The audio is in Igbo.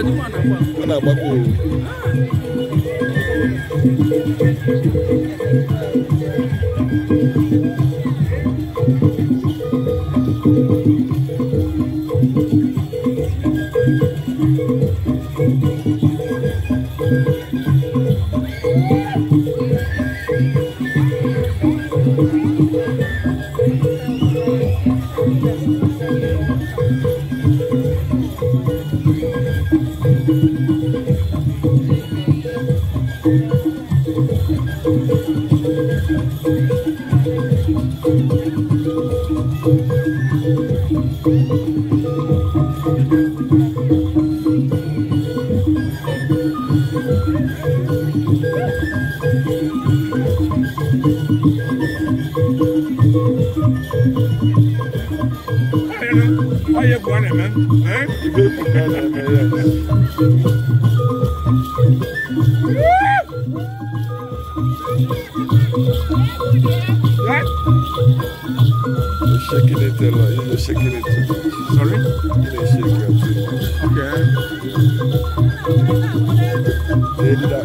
Ọ na-agbakwa o. Ọ ya egwu a na-eme, eh? Ife egwu ka a na-eme ya. Right? You're shaking it a lot. You're shaking it too much. Sorry? You know, shake it too much. Okay. They did that.